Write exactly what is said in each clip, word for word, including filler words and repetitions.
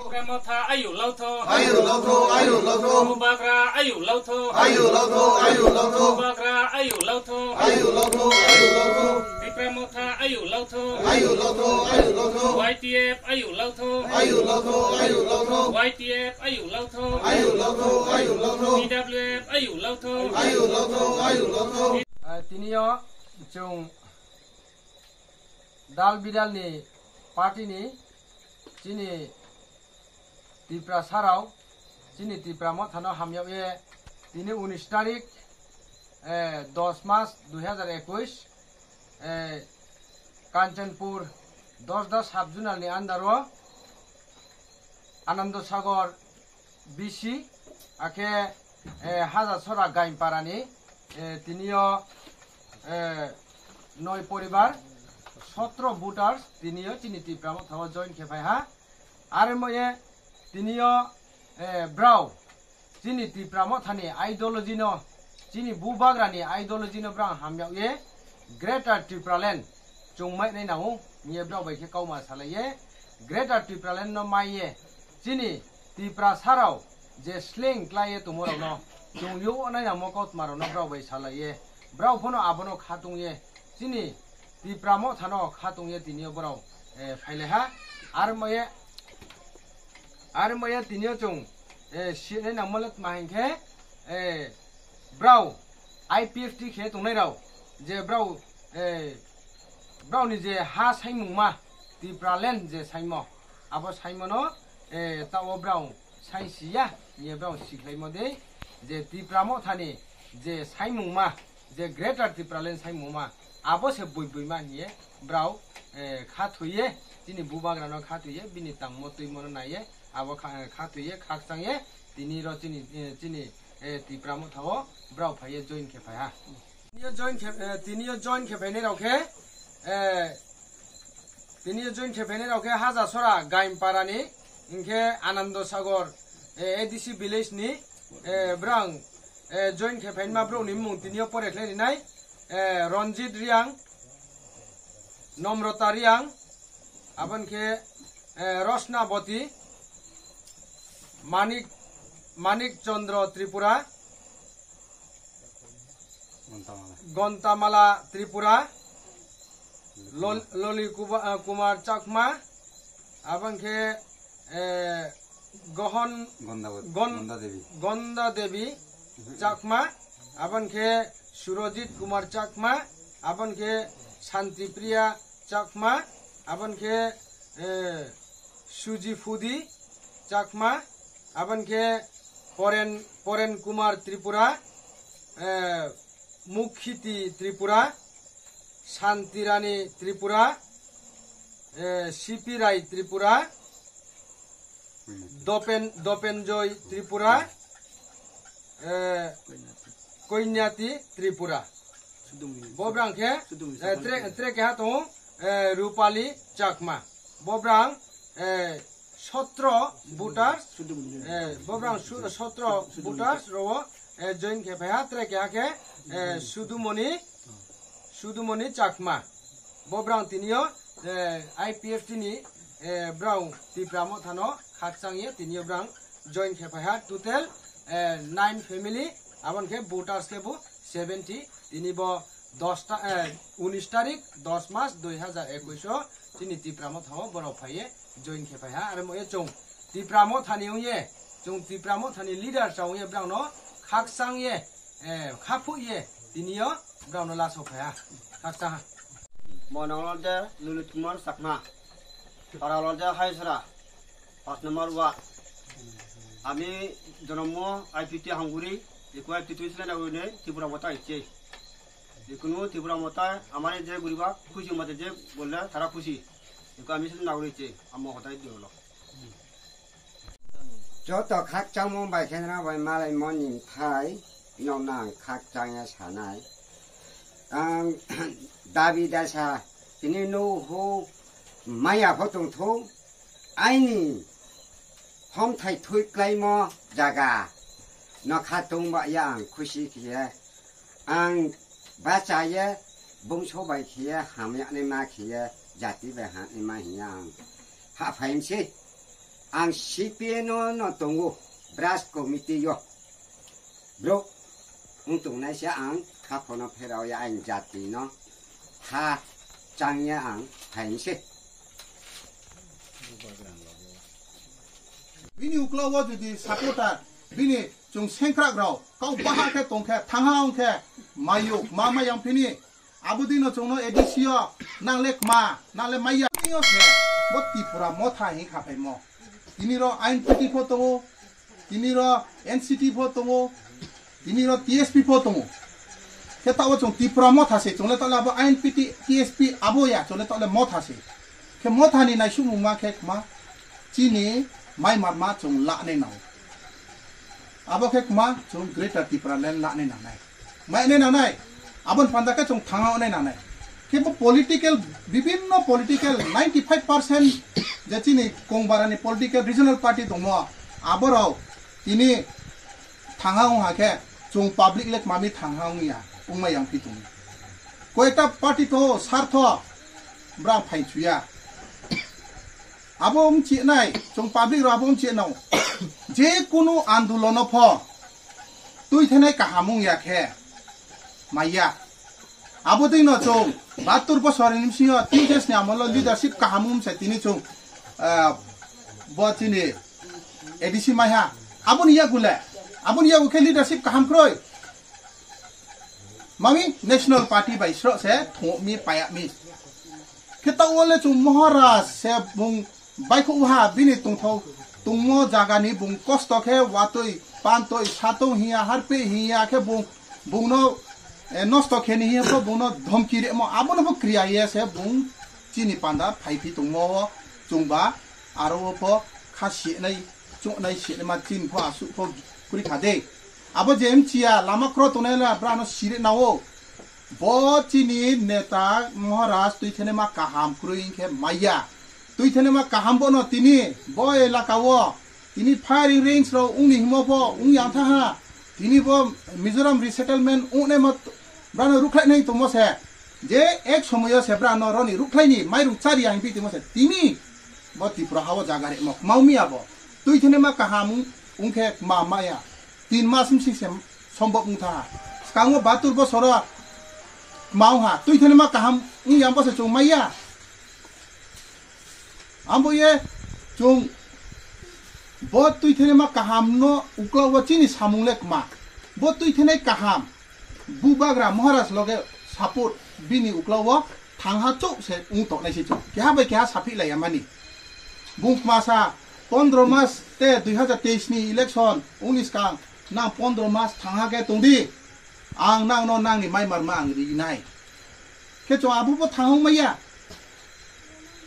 Tipra Motha ayu lautho. Ayu lautho, ayu lautho. Bubagra ayu lautho. Ayu lautho, ayu lautho. Bubagra ayu lautho. Ayu lautho, ayu lautho. Tipra Motha ayu lautho. Ayu lautho, ayu lautho. Y T F ayu lautho. Ayu lautho, ayu lautho. Y T F ayu lautho. Ayu lautho, ayu lautho. T W F ayu lautho. Ayu lautho, ayu lautho. Ah, tini o chwng dal bidal ni party ni chini Tiprasa rok, chini Tipra Motha no hamyag ye tini unis tarik, eh, dos mas dui hazar ekush, eh, Kanchanpur Dosda sub zonal ni under o Anando Sagar B C, akhe, eh, Haja Sora Gainpara ni, eh, tini o, eh, noi poribar, sotro voters tini o chini Tipra Motha o join khe phai ha. Are moye tini o, eh, brao chini Tipra Motha ni ideology no, chini Bubagra ni ideology no brao hamyag ye Greater Tipraland chwng mai nai nango, hiye brao bai khe kauma salai ye, Greater Tipraland no mai ye, chini Tiprasa rok je sling klai ye tongmo rok no chwng yo nai nangmo kautma rok no brao bai salai ye, brao phano abono khatung ye, chini Tipra Motha no khatung ye tini o brao, eh, phai lai ha. Ar moye, ar moye tini o chwng, eh, si nai nangmo le tma hinkhe, eh, brao I P F T khe tongnai rao, je brao, eh, brao ni je ha saimung ma, Tipraland je saimo, abo saimo no, eh, ta o brao sai si ya, ye brao si khlai mo de, je Tipra Motha ni je saimung ma, je Greater Tipraland saimung ma, abo se bui bui ma hiye brao, eh, kha thwi ye, chini Bubagra no kha thwi ye, bini tangmo twimo no nai ye, abo kha, kha thwi ye, khakchang ye, tini ro chini, eh, chini, eh, Tipra Motha o brao phai ye join khe phai ha. Tini o join khe, eh, tini o join khe phainai rok khe, eh, tini o join khe phainai rok khe Haja Sora Gainpara ni, hinkhe Anando Sagar, eh, A D C village ni, eh, brang, eh, join khe phainma brok ni mung tini o pore khlai rinai, eh, Ranjit Riang, Nomrota Riang, aboni khe, eh, Rosna Boti, Manik, Manik Chandra Tripura, Gontamala. Gontamala Tripura, Lol-, Loli Kuba-, eh, Kumar Chakma, aboni khe, eh, Gohon Gonda-, Gon-, Gonda Devi. Gonda Devi Chakma, aboni khe Surojit Kumar Chakma, aboni khe Santipriya Chakma, aboni khe, eh, Suji Phudi Chakma, aboni khe Poren, Poren Kumar Tripura, eh, Mukhiti Tripura, Santirani Tripura, eh, C P Rai Tripura, Dopen, Dopenjoy Tripura, eh, Koinyati Tripura. Bo brang khe, eh, tre, tre keha tongo, eh, Rupali Chakma. Bo brang, eh, sotro voters, eh, bo brang su-, sotro voters ro, eh, join khe phai ha, tre keha khe, eh, Sudumoni, Sudumoni Chakma. Bo brang tini o, eh, I P F T ni, eh, brao Tipra Motha no khakchang ye tini o brang join khe phai ha. Total, eh, nine family, aboni khe voters khe bo seventy. Tini bo dos ta, eh, unis tarik, dos mas dui hazar ekush o chini Tipra Motha o borok phai ye join khe phai ha. Are mo ye chwng Tipra Motha ni wng ye, chwng Tipra Motha ni leader cha wng ye brao no khakchang ye, eh, kha phu ye tini o brao no laso phai ha. Khakchang ha. Mo nang lol de Lulit Kumar Chakma. Para lol de Haisra. Pas number ward. Ami jonomo I P T Hanguri, eko I P T sile na wine Tipra Motha iche. Ikunu Tipra Motha amare je guriba khushi mate je bolle tara khushi. Eko ami sile na wine iche, amma hotai diolo. Joto khakchangmung bai khe nang bai malai moni thai. Nokno ang khakchangya sanai. Ang dabi dasa tini nuhu maya pho tongthung, aini homthai thui klaimo jaga no kha tongba ya ang khusi khiye, ang bachaye bungso bai khiye, hamyaknai ma khiye, jati bai hamyaknai ma hiya ang haphaimse. Ang C P N no tongo, branch committee yo. Bro, wng tongnai se ang kha phono pherao ya ang jati no kha chang ya ang phain se. Bini ukla o jodi supporter, bini chwng sengkrak rok, kau baha khe tong khe, thangha wng khe, mayuk, ma mayang phini, Abo dino chwngno A D C o nang le kma, nang le maya. Tini o se bo Tripura motha hing kha phaimo. Tini ro I N P T pho tongo, tini ro N C T pho tongo, tini ro T S P pho tongo. Khe tao chwng Tripura motha se chwng le tao le abo I N P T, T S P abo ya chwng le tao le motha se. Khe motha ni naisukmung ma khe kma chini mai marma chwng la nai nang. Abo khe kma chwng Greater Tipraland la nai nangnai. Mai nai nangnai, aboni panda khe chwng thangna nai nangnai. Khe bo political, bibinno political ninety five percent je chini Kongbarani political regional party tongmo, aborok tini thangna wng ha khe chwng public le kmami thangna wng ya, wngma yang pi tongo. Koyekta party to sartho brang phai chuya. Abo wng chinai, chwng public rok abo wng chinao. Je kunu andolono pho twi thenai kaham wng ya khe maya. Abo dino chwng bahatur bosor ni bisingo T J S ni amolo leadership kaham wng se tini chwng, ah, bo chini A D C maiha. Aboni yagu le, aboni yagu khe leadership kaham kroi. Mami National Party bai sro se thungmi payami. Khe ta wale chwng Maharaj se bung baikhu ha bini tongthok tongmo jaga ni bung kosto khe watwi pantwi satong hiya harpe hiya khe bung bungno, eh, nosto khe ni hiya pho bungno dhomki remo abono bo kriya ye se bung chini panda phai phi tongmo o chwngba aro o pho kha sinai chuknai sinai ma chini pho asuk pho kuri kha de. Abo je mchiya lama kro tongnai la brano siri nao. Bo chini neta Maharaj twi thene ma kaham kroi hinkhe maya. Twi thene ma kaham bono tini bo elaka o tini firing range rok wngni himo pho wng yang tha ha. Tini bo Mizoram resettlement wngnai ma brano rukhlai nai tongmo se. Je ek somoyo se brano roni rukhlai ni mairung chari ya hinkhe tongmo se. Tini bo Tripura ha o jaga re mok mau miya bo. Twi thene ma kaham wng khe ma maya. Tin mas wng sing se sombok wng tha. Skango bahatur bosoro mau ha. Twi thene ma kaham wng yang bo se chwng maya. Ambo ye chwng bo twi thene ma kaham no ukla o chini samung le kma. Bo twi thene kaham. Bubagra Maharaj loge support bini ukla o thangha chuk se wng tok nai se chwng. Keha bai keha saphi lai ya mani. Bung kma sa pondro mas te dui hazar teis ni election wng ni skang nang pondro mas thangha khe tong di. Ang nang no nang ni mai mar ma ang ri nai. Khe chwng abo bo thang wng maya.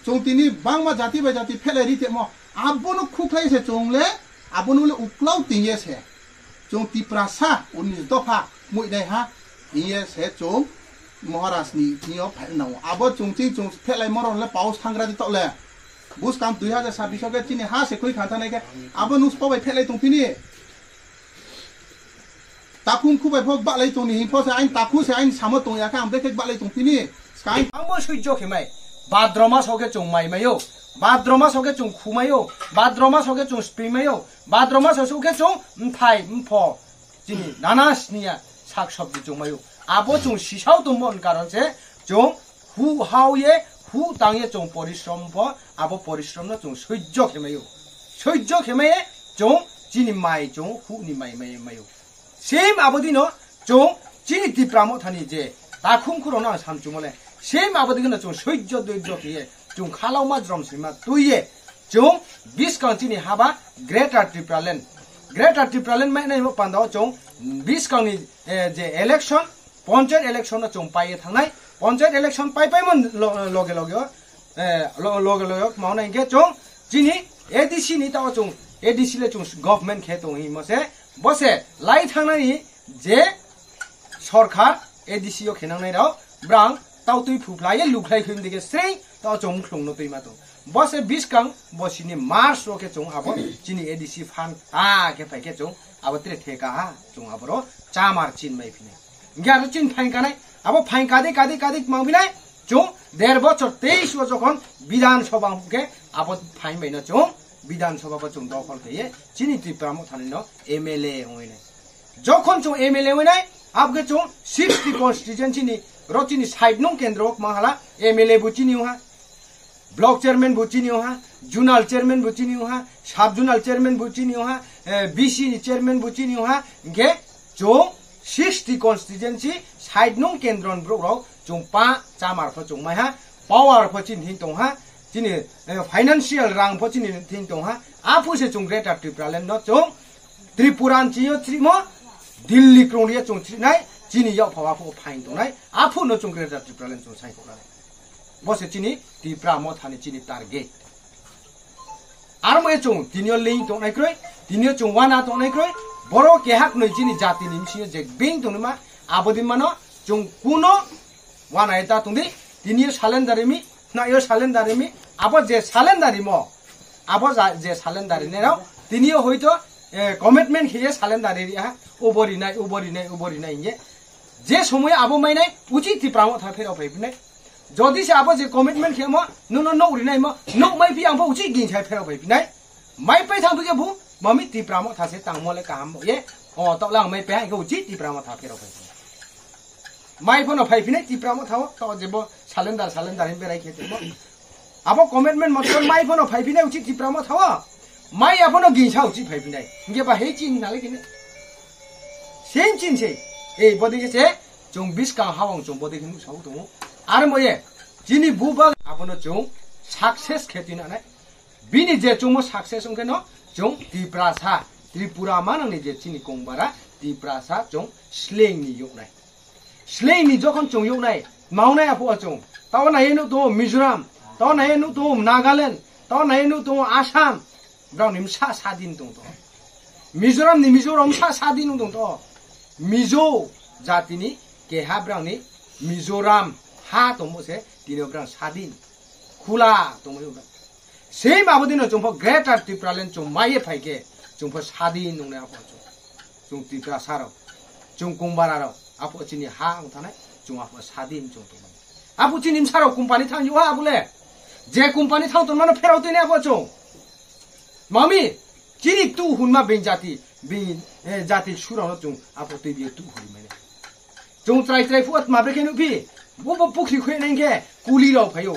Chwng tini bangma jati bai jati phelai ri temo. Abono khukhlai se chwng le, abono le uklau tingye se. Chwng Tiprasa unis dopha muinai ha tingye se chwng Maharaj ni thingyo phai nao. Abo chwng ching chwng phelai moron le paus thangra di tok le. Buskang dui hazar sabbish o khe chini ha se khui khan thanai khe abo nus pobai phelai tong phini. Takhum khubai phok balai tongni himpo se ain takhu se ain samo tong ya khe ang bekhe balai tong phini. Sky ang bo sujjo khemai. Badroma soke chung mai mayo. Badroma soke chung khumayo. Badroma soke chung spring mayo. Badroma soke chung mthai mpho. Chini nana sniya sak sabji chung mayo. Abo chung sisao tongbo karon se chung Hu hao ye, hu tang ye chwng porishrom pho, abo porishrom no chwng sojjo khe mayo. Sojjo khe maye chwng chini mai chwng hu ni mai mai mayo. Same abo dino chwng chini Tipra Mothani je takhum khurokno ang samchumo le. Same abo dino chwng sojjo doijjo khe ye chwng khalauma jrom sima twi ye chwng biskang chini haba Greater Tipraland. Greater Tipraland mai nai mo pandao chwng biskang ni, eh, je election Panchayat election no chwng paiye thangnai. Panchayat election pai paimani lo-, loge loge o, eh, lo-, loge loge o kmao nai hinkhe chwng chini A D C ni tao chwng A D C le chwng government khe tong himo se. Bo se lai thangnani je sorkar A D C o khenangnai rao brang tao twi phuphlai ye lukhlai khim dike srei tao chwng mukhlung no twi ma tong. Bo se biskang bo sini March o khe chwng abo chini A D C phan ta khe phai khe chwng abo tre theka ha chwng aboro chamar chin mai phine. Hingke aro chini phain kanai, abo phain kadi, kadi, kadi mang binai, chwng der bochor teis o jokhon Bidhan Sabha hingke abo phain bai no chwng Bidhan Sabha bo chwng dokhol khaiye chini Tipra Mothani no M L A wngwi nai. Jokhon chwng M L A wngwi nai, abokhe chwng sixty constituency ni ro chini side nung kendro o kwmang hala M L A bo chini wngha, block chairman bo chini wngha, zonal chairman bo chini wngha, sub zonal chairman bo chini wngha, eh, B C ni chairman bo chini wngha, hinkhe chwng sixty constituency side nung kendro ni borok rok chwng pa chamar pho chwng maiha, power pho chini thing tongha, chini, eh, financial rang pho chini thing tongha, aphu se chwng Greater Tipraland no chwng Tripura ni chini yo chrimo, Delhi krungri yo chwng chrinai, chini yok phawa pho phain tongnai, aphu no chwng Greater Tipraland chwng sai kok nai. Bo se chini Tipra Mothani chini target. Aro mo chwng tini yo ling tongnai kroi, tini yo chwng wana tongnai kroi, borok kehak noi chini jati ni bisingo je beng tongma, abodin mano chwng kuno wana eta tongdi, tini yo salendar rimi, na yo salendar rimi, abo je salendar rimo, abo ja-, je salendar rinairok, tini yo hoito, eh, commitment khiye salendar ri ha, ubo rinai, ubo rinai, ubo rinai hiye. Je somoy abo mainai, uchi Tipra Motha pherok phai phinai. Jodi se abo je commitment khemo, nono nok rinai mo, nok mai phi ang pho uchi gin sai pherok phai phinai. Mai pai thang phi khe bu, mami Tipra Motha se tang mo le kaham bo ye. O, to lang mai pai khe uchi Tipra Motha pherok phai phinai. Mai phono phai phinai Tipra Motha o, to je bo salendar, salendar hin berai khe mo. Abo commitment motor mai phono phai phinai uchi Tipra Motha o. Mai aphono gin sa uchi phai phinai. Nge ba hei chin na le kine. Sen chin se. Ei, bodi khe se, chwng biskang hawang chwng bodi khe nuk sa u tongo. Ar mo ye, chini bu ba abono chwng success khe twi nanai. Bini je chwngmo success wngkhe no chwng Tiprasa, Tripura manang ni je chini kongbara Tiprasa chwng sleng ni yoknai. Sleng ni jokhon chwng yoknai, maunai aphuo chwng. Tao nai nuk tongo Mizoram, tao nai nuk tongo Nagaland, tao nai nuk tongo Assam. Brang ni msa sadin tong to. Mizoram ni Mizoram msa sadin tong to. Mizo jati ni keha brang ni Mizoram ha tongmo se tini brang sadin. Khula tongmo brang. Same abo dino chwng pho Greater Tipraland chwng maiye phai khe chwng pho sadin nungnai abo chwng. Chwng Tiprasa rok, chwng Kongbararok, apo chini ha ang thanai, chwng apo sadin chwng tongmani. Apo chini msarok company thang yo ha abole. Je company thang tongmano pherok tini apo chwng. Mami, chini tu hunma beng jati, beng, eh, jati surano chwng apo twi biyo tu huri mane. Chwng trai trai phuat ma brekhe nukphi, bo bo pukhri khwe nengkhe kuli rok phayo.